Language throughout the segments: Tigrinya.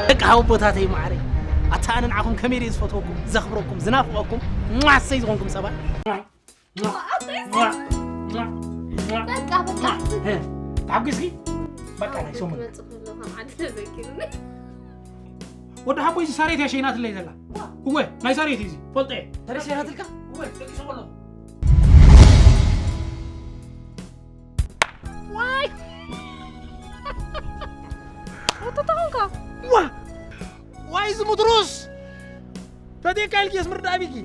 ደቂ ሓወቦታተይ ማዓረይ፣ ኣታ ኣነ ንዓኹም ከመይ ድየ ዝፈትወኩም፣ ዘኽብረኩም፣ ዝናፍቐኩም፣ ሟሰይ ዝኾንኩም ሰባት። በቃ በቃ። ተሓጒስኪ? በቃ ናይ ሰሙን ክመጽእ ከሎ ከም ዓዲ ተዘኪሩኒ። ወዲ ሓቦይ እዚ ሳሬት እያ ሸይናትለይ ዘላ። እወ ናይ ሳሬት እዩ እዚ ፈልጠ እየ። ተረይ ሸይናትልካ? እወ ደቂሶ ከለኹ። ዋይ! ወጥታ ኾንካ? ዋ! ዋይ እዚ ምድሩስ! ፈቴካ ኢልኪ የስምር ዳቢኪ።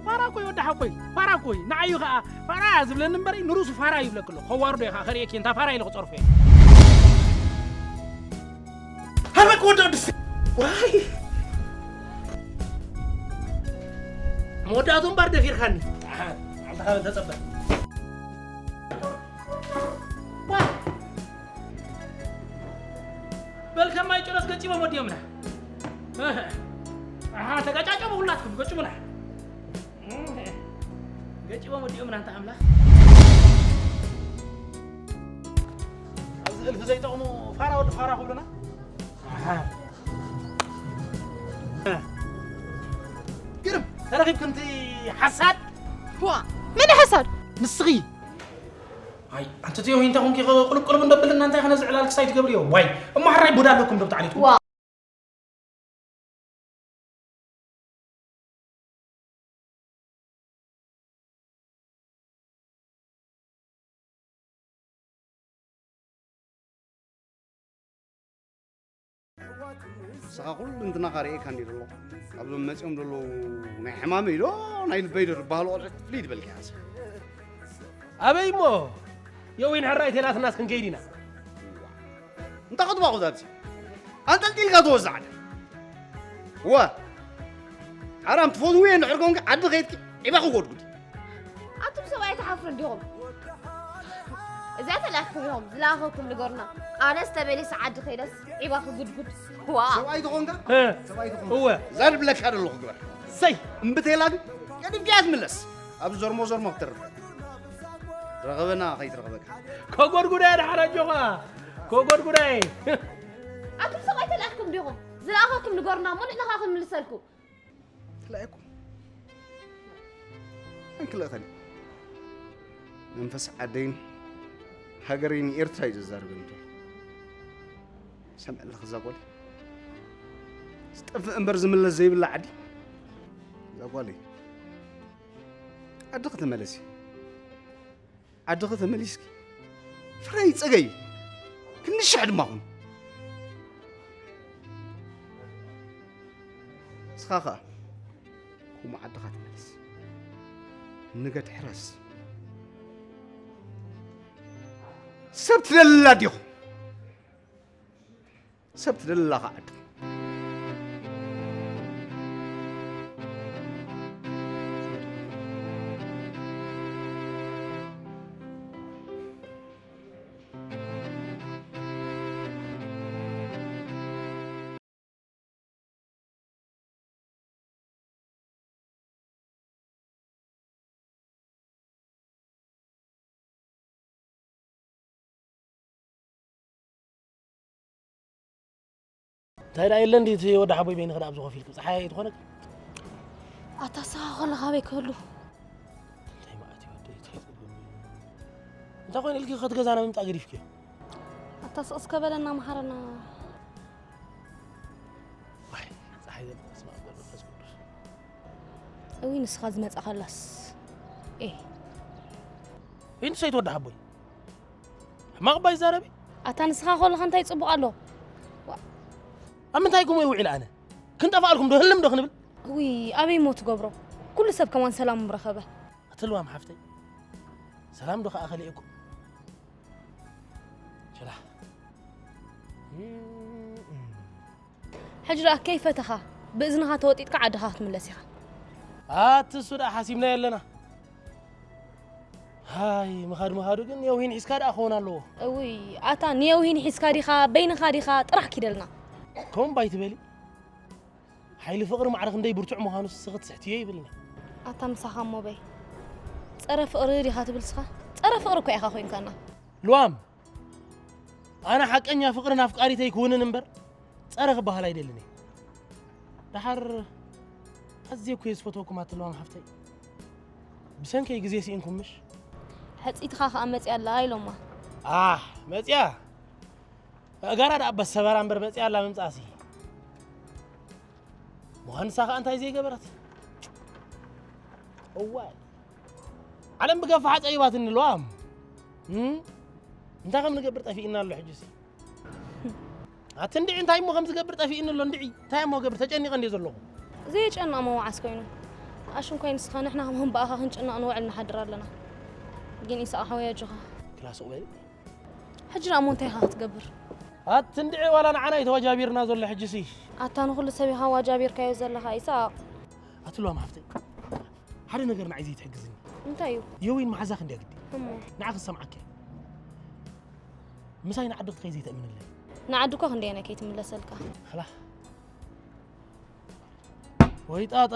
ፋራ እኮ እዩ ወዲ ሓቦይ። ፋራ እኮ እዩ። ንዓዩ ኸዓ ፋራ ዝብለኒ እምበሪ ንርእሱ ፋራ ይብለክ ኣሎ። ከዋርዶ እየ ኸዓ ከርእየኪ እንታ ፋራ ኢለ ክጸርፎ እየ። ሃለክ ወዲ ቅዱስ። ዋይ! መወዳእቱ እምበር ደፊርካኒ። ኣሓ፣ ኣንታ ካብ ተጸበ። ዋይ! በል ከማይ ጭረት ገጭቦም ወዲኦምና። ኣሓ፣ ተጋጫጨሙ ሁላትኩም ገጭሙና። ገጭቦም ወዲኦምና እንተ ኣምላኽ። ኣብዚ እልፊ ዘይጠቕሙ ፋራ ወዲ ፋራ ክብሉና። ኣሓ። ግርም ተረኺብክምቲ ሓሳድ። ዋ፣ መን ሓሳድ? ንስኺ። ኣይ ኣንተ ተዮ ሂንታ ኮንኪ ቁልብ ቁልብ እንደብልና እንታይ ከነ ዝዕላል ክሳይ ትገብርዮ። ዋይ እሞ ሓራይ ቡዳ ኣለኩም ዶ ብታዕሊቱ። ዋ። ንስኻ ኩሉ እንትናኻ ርእየካ እንዲ ዘሎ ኣብዞም መፂኦም ዘለዉ ናይ ሕማመይ ዶ ናይ ልበይ ዶ ዝበሃሉ ቆልዑት ፍልይ ዝበልካ ኢኻ። ኣበይ እሞ የዊን ሕራይ ቴላትናስ ክንከይድ ኢና። እንታይ ክትባኹ ዛብዚ ኣንጠልጢልካ ትወዝዕ ኣደ ወ ሓራም ትፈትውዮ እንድሕር ኮንካ ዓዲ ከይድኪ ዒባ ክጎድጉድ ኣቱም ሰብኣይ ትሓፍሩ እንዲኹም። እዚኣ ተላእክኩም ኢኹም ዝለኣኸኩም ንገሩና። ኣነስ ተመሊስ ዓዲ ከይደስ ዒባ ክጉድጉድ። ዋ ሰብኣይ ተኾንካ እ፣ ሰብኣይ ተኾንካ እወ ዛድብለካ ዘለኹ ግበር ሰይ እምብተይላ ግን ቀዲምካ እያ ትምለስ ኣብ ዘርሞ ዘርሞ ክትርፍ ረኸበና ከይትረኸበካ ከጎድጉዳይ ድሓር ኣጆኻ ከጎድጉዳይ። ኣቱም ሰብኣይ ተላእክኩም ዲኹም ዝለኣኸኩም ንገሩና እሞ ንሕና ኸዓ ክንምልሰልኩም። ክልኣኩም ኣይክልእኸን መንፈስ ዓደይን ሃገረይን ኤርትራ እዩ ዘዛርበኒ ዘሎ ሰምዐ ኣለኻ እዛ ጓል ዝጠፍእ እምበር ዝምለስ ዘይብላ ዓዲ እዛ ጓለይ ዓድኺ ተመለሲ ዓድኺ ተመሊስኪ ፍረይ ጽገይ ክንዲ ሽሕ ድማ ኹን ንስኻ ኸኣ ከምኡ ዓድኻ ትመልስ ንገድ ሕረስ ሰብ ትደልላ ዲኹ ሰብ ትደልላ ኸዓ ዓድኺ እንታይ ደኣ የለ እንዲ እቲ ወዲ ሓቦይ በይንኺ ደኣ ኣብዚ ኮፍ ኢልኪ ፀሓይ ኣይትኾነኪ። ኣታ ንስኻ ከለኻ ኣበይ ክህሉ? እንታይ ማለት እዩ ወደይ እንታይ ፀገም እዩ? እንታይ ኮይኑ ኢልኪ ከቲ ገዛና ምምፃእ ገዲፍኪ? ኣታ ስቕ እስከ በለና መሓረና። ዋይ ፀሓይ ዘለ በስመ ኣብ ወወልድ ወመንፈስ ቅዱስ። እዊ ንስኻ ዝመጻኻላስ ኤ ይንሰይት ወዲ ሓቦይ ሕማቕ እባ ይዛረብ እዩ። ኣታ ንስኻ ከለኻ እንታይ ጽቡቕ ኣሎ? ኣብ ምንታይ ኩሞ ይውዒል ኣነ ክንጠፋኣልኩም ዶ ህልም ዶ ክንብል? እዊ ኣበይ ሞ ትገብሮ? ኩሉ ሰብ ከማን ሰላም ምረኸበ። ኣቲ ልዋም ሓፍተይ ሰላም ዶ ከኣ ከሊእኩም? ሸላ ሕጂ ደኣ ከይፈተኻ ብእዝንኻ ተወጢጥካ ዓድኻ ክትምለስ ኢኻ። ኣቲ እሱ ደኣ ሓሲብናዮ ኣለና። ሃይ ምኻድ ምኻዱ ግን የውሂን ሒዝካ ደኣ ክኸውን ኣለዎ። እውይ ኣታ ንየውሂን ሒዝካ ዲኻ በይንኻ ዲኻ ጥራሕ ኪደልና። ከምኡ እምባ ኣይትበሊ። ሓይሊ ፍቕሪ ማዕረ ክንደይ ብርቱዕ ምዃኑ ንስኺ ትስሕትዮ ይብልኒ። ኣታ ምሳኻ እሞ በይ ጸረ ፍቕሪ ዲኻ ትብል ንስኻ? ጸረ ፍቕሪ እኮ ኢኻ ኮይንካና። ልዋም ኣነ ሓቀኛ ፍቕርን ኣፍቃሪተይ ክውንን እምበር ጸረ ክበሃል ኣይደልን እየ። ደሓር ኣዝየ እኮ እየ ዝፈትወኩም ኣትለዋም ሓፍተይ። ብሰንከይ ግዜ ስኢንኩም ምሽ? ሕጽይትኻ ከኣ መጽያ ኣላ ኢሎማ። ኣህ፣ መጽያ? ኣእጋራ ደኣ በሰበራ እምበር መጽያ ኣላ ምምጻእሲ። ምዃንሳ ከኣ እንታይ ዘይገበረት? እዋይ። ዓለም ብገፋሓ ጸይባትኒ ኢሎዋም። እም? እንታይ ከም ንገብር ጠፊእና ኣሎ ሕጂሲ። ኣቲ እንድዒ እንታይ እሞ ከም ዝገብር ጠፊእኒ ኣሎ እንድዒ። እንታይ እሞ ገብር ተጨኒቐ እንድየ ዘለኹ። ዘየጨንቕ መዋዓስ ኮይኑ። ኣሽንኳይ ንስኻ ንሕና ከም ህምባእኻ ክንጭነቕ ንውዕል ንሓድር ኣለና። ግን ኢሳቕ ሓወይ ኣጆኻ። ክላስ ኦበል። ሕጂ ደኣ እሞ እንታይ ኢኻ ክትገብር? ኣቲ እንድዒ ዋላ ንዓና እዩ ተዋጃቢርና ዘሎ ሕጂሲ። ኣታ ንኹሉ ሰብ ኢኻ ዋጃቢርካዮ ዘለኻ ኢሳቕ። ኣቲ ሉዋም ሓፍተይ። ሓደ ነገር ንዓይ ዘይትሕግዝኒ። እንታይ እዩ? የዊን መሓዛኺ እንድያ ግዲ። እሞ? ንዓኺ ክሰምዓኪ እየ። ምሳይ ንዓዲ ክትኸይ ዘይተእምንለይ። ንዓዲ እኮ ክንደየናይ ከይትምለሰልካ። ኣላ። ወይ ጣጣ።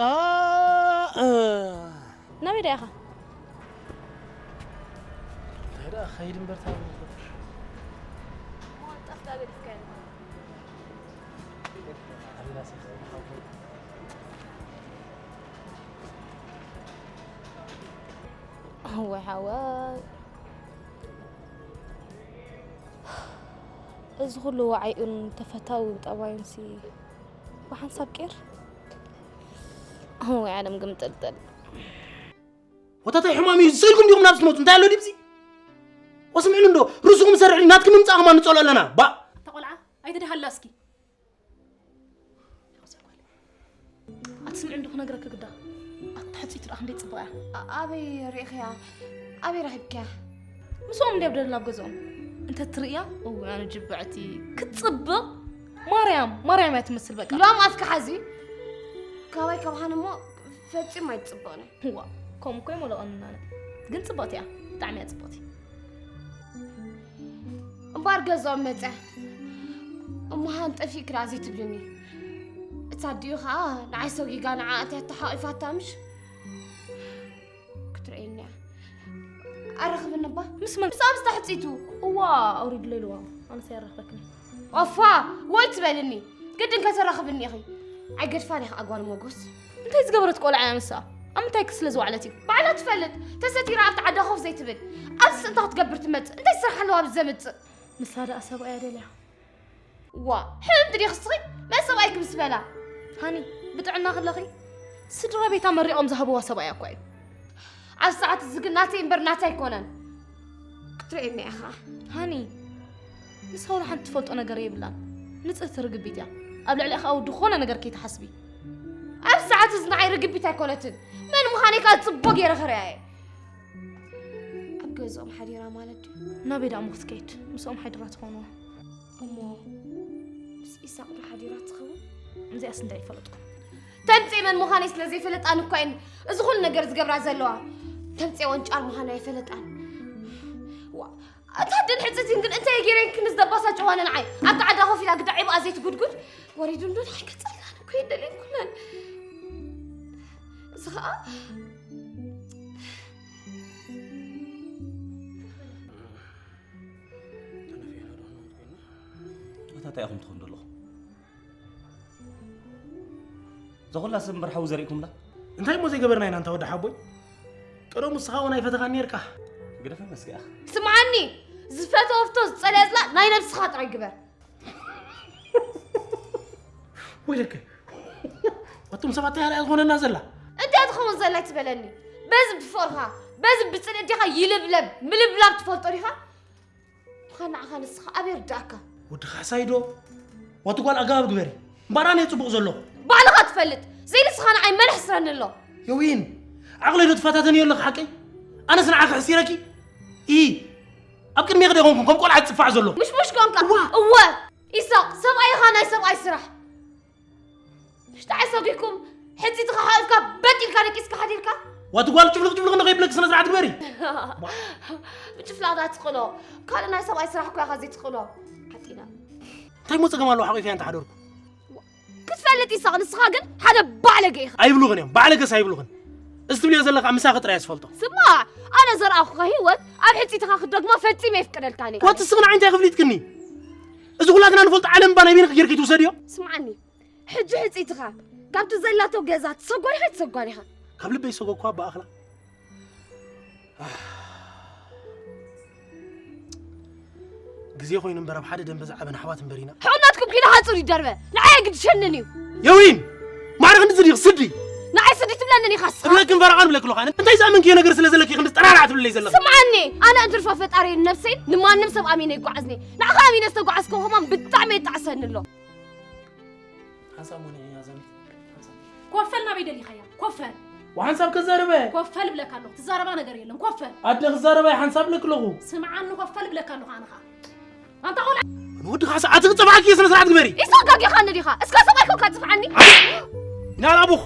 ናበይ ደኣ ኢኻ? እንታይ ደኣ ኸይድ እምበር ታበይ። እወ ሓወይ። እዚ ኩሉ ዋዒኡን ተፈታዊ ጠባዩንሲ ብሓንሳብ ቄር? እወ ዓለም ግምጥልጥል። ወታታይ ሕማም እዩ። ስኢልኩም ዲኹም ናብዚ ትመጹ? እንታይ ኣሎ ዲብዚ? ወስምዕሉ እንዶ፣ ርእስኹም ሰርሕ፣ ናትኩም ምምጻእ ከማን ንጸልኦ ኣለና። ባ- እታ ቆልዓ ኣይትድሃላ እስኪ። ኣትስምዕ እንዶ ክነግረኪ ግዳ። ኣታ ሕጽይቲ ደኣ ክንደይ ጽቡቕ እያ። ኣ-፣ ኣበይ ርኢኽያ? ኣበይ ረኺብክያ? ምስኦም እንድያ ብደለላ ኣብ ገዝኦም። እንተ ትርእያ፣ እዋይ ኣነ ጅብዕቲ ክትጽብቕ። ማርያም፣ ማርያም እያ ትመስል በቃ። ሎም ኣፍኪ ሓዚ። ካባይ ካብ ሃኒ እሞ ፈጺሙ ኣይትጽብቕን። ዋ፣ ከምኡ እኮ ይመለቐኒ ኣነ። ግን ጽብቕቲ እያ፣ ብጣዕሚ እያ ጽብቕቲ። እምበኣር ገዝኦም መጸ። እሞ ሃን ጠፊእኪ ደኣ ዘይትብልኒ። እታ ኣዲኡ ኸኣ ንዓይ ሰጒጋ ንዓ እትያ ተሓቒፋታ ምሽ? ክትርእየኒ እያ። ኣራኽብኒ እባ። ምስ መን? ምስ ኣብዝታ ሕጽይቱ። እዋ፣ ኣውሪድለይ ልዋም። ኣነስ ኣይራኽበክን። ኦፋ፣ ወይ ትበልኒ። ግድን ከተራኽብኒ ኢኺ። ኣይገድፋን ኢኺ ኣጓል ሞጎስ። እንታይ ዝገበረት ቆልዓ እያ ንሳ? ኣብ ምንታይ ክስ ስለ ዝወዓለት እዩ? ባዕላ ትፈልጥ። ተሰቲራ ኣብቲ ዓዳ ኮፍ ዘይትብል። ኣብዚ እንታይ ክትገብር ትመጽእ? እንታይ ስራሕ ኣለዋ ኣብዚ ዘምጽእ? ንሳ ደኣ ሰብኣያ ደልያ። ዋ፣ ሕምምቲ ዲኺ እስኺ? መን ሰብኣይኪ ምስ በላ? ሃኒ፣ ብጥዕና ከለኺ ስድራ ቤታ መሪቖም ዝሃብዋ ሰብኣያ እኳ እዩ። ኣብ ሰዓት እዚ ግን ናተይ እምበር ናታ ኣይኮነን። ክትርእየኒ ኢኻ። ሃኒ፣ ንሳ ወላ ሓንቲ ትፈልጦ ነገር የብላን። ንጽህቲ ርግቢት እያ። ኣብ ልዕሊኣ ከኣ ዝኾነ ነገር ከይትሓስቢ። ኣብ ሰዓት እዚ ንዓይ ርግቢት ኣይኮነትን። መን ምዃነይ ከኣ ጽቡቕ ገይረ ክርእያ እየ። ኣብ ገዝኦም ሓዲራ ማለት ድዩ? ናበይ ደኣ እሞ ክትከይድ? ምስኦም ሓዲራ ትኾንዋ። እሞ ምስ ኢሳቕ ዶ ሓዲራ ትኸውን? እዚኣስ እንታይ ይፈለጥኩም? ተምጽኤ መን ምዃነይ ስለ ዘይፈለጣን እኳ እየን እዚ ኩሉ ነገር ዝገብራ ዘለዋ። ተምጽኤ ወንጫር ምዃና ኣይፈለጣን። ዋ፣ እታ ኣደን ሕጽይትን ግን እንታይ ገይረን ክንስ ዘባሳጭዋነ ንዓይ? ኣብቲ ዓዳ ኮፍ ኢላ ግዳ ዒባኣ ዘይትጉድጉድ? ወሪዱ እንዶ ንዓይ ከጸልላን እኮ እየን ደልየን ኩለን። እዚ ኸኣ እታ እንታይ ኢኹም ትኾኑ ዘለኹም? እዛ ኩላ ሰብ እምበር ሓዊ ዘሪእኩምላ? እንታይ እሞ ዘይገበርና ኢና እንታ ወዲ ሓቦይ? ቀደሙ ንስኻ እውን ኣይፈተኻን ነይርካ። ግደፈ መስኪ ኣኽ። ስምዓኒ፣ ዝፈተወቶ ዝጸለየ ጽላእ ናይ ነብስኻ ጥራይ ግበር። ወይለከ፣ ኣቱም ሰባት እንታይ ኣርኣያ ዝኾነና ዘላ? እንታይ ትኸውን ዘላ ትበለኒ? በዚ ብፍቕርኻ፣ በዚ ብጽልኢ ዲኻ ይልብለብ፣ ምልብላብ ትፈልጦ ዲኻ? ምዃን ንዓኻ ንስኻ ኣበይ ርዳእካ? ወዲ ካሕሳይ ዶ? ዋቲ ጓል ኣገባብ ግበሪ። እምበኣር ኣነ እየ ጽቡቕ ዘለኹ። ባዕልኻ ትፈልጥ። ዘይንስኻ ንዓይ መን ኣሕስረኒ ኣሎ? የዊን፣ ዓቕለይ ዶ ትፈታተንዮ ኣለኺ ሓቀይ? ኣነስ ንዓኺ ኣሕሲረኪ? ኢ፣ ኣብ ቅድሜኺ ዶ ኣይኮንኩን ከም ቆልዓ ዝጽፋዕ ዘሎ? ምሽሙሽ ኮንካ። እዋ። እወ። ኢሳቕ፣ ሰብኣይ ኢኻ፣ ናይ ሰብኣይ ስራሕ። ምሽ ተዓሰጒኩም፣ ሕጺትኻ ሓቒፍካ፣ በጥ ኢልካ ደቂስካ ሓዲርካ? ዋቲ ጓል ጭፍልቕ ጭፍልቕ እንዶ ከይብለኪ ስነ ስርዓት ግበሪ። ብጭፍላቕ ትኽእሎ፣ ካልእ ናይ ሰብኣይ ስራሕ እኮ ኢኻ ዘይትኽእሎ። ዓጢና። እንታይ እሞ ጸገም ኣለዎ ሓቒፈያ እንተ ሓደርኩ? ክትፈልጥ ኢሳቕ፣ ንስኻ ግን ሓደ ባዕለገ ኢኻ። ኣይብሉኽን እዮም፣ ባዕለገስ ኣይብሉኽን። እዚ ትብልዮ ዘለኻ ምሳኺ ጥራይ እየ ዝፈልጦ። ስማዕ፣ ኣነ ዘርኣኹኻ ህይወት ኣብ ሕጺትኻ ክትደግሞ ፈጺመ የፍቅደልካን እየ። ዋቲ እስኺ ንዓይ እንታይ ክፍሊጥክኒ? እዚ ኩላትና ንፈልጦ ዓለም እባ ናይ በይንኺ ጌርኪ ትውሰድዮ። ስምዓኒ፣ ሕጂ ሕፅይትኻ ካብቲ ዘላቶ ገዛ ትሰጓን ኢኻ ኣይትሰጓን ኢኻ። ካብ ልበይ ዝሰጎግኩ እባ ኣኽላ። ግዜ ኮይኑ እምበር ኣብ ሓደ ደንበ ዝዓበና ኣሕዋት እምበር ኢና። ሕቑናትኩም ኪዶ ሓፁር ይደርበ ንዓይ ግድሸንን እዩ። የዊን ማዕረ ክንዲ ዝዲኽ ስዲ ንዓይ ስዲ ትብለንን ኢኻ እስኻ። እብለክን ፈረቓ ንብለክ ኣለኹ ኣነ። እንታይ ዝኣመንክዮ ነገር ስለ ዘለኪ ክንዲ ጠራርዓ ትብለለይ ዘለኺ? ስምዓኒ ኣነ እንድርፋ ፈጣሪ ነብሰይን ንማንም ሰብ ኣሚነ ይጓዓዝኒ። ንዓኻ ኣሚነ ዝተጓዓዝኩ ከማን ብጣዕሚ የጣዕሰኒ ኣሎ። ሓንሳብ ሞኒዐ እያ ዘምት ኮፈል ናበይ ደሊኻያ ኮፈል ወሓንሳብ ከዛርበ ኮፈል ብለካ ኣለኹ ትዛረባ ነገር የለን ኮፈል ኣደ ክዛረባ እየ ሓንሳብ ብለክ ኣለኹ ስምዓኒ ኮፈል ብለካ ኣለኹ ኣነ ኸዓ ኣንታ ቆልዓ ንወዲ ካሳ ኣቲ ክፀብዓኪ እየ ስነ ስርዓት ግበሪ ኢሳቅ ኣጊኻ ነዲኻ እስካ ሰብኣይ ኮንካ ትፅፍዓኒ ኢና ኣቡኽ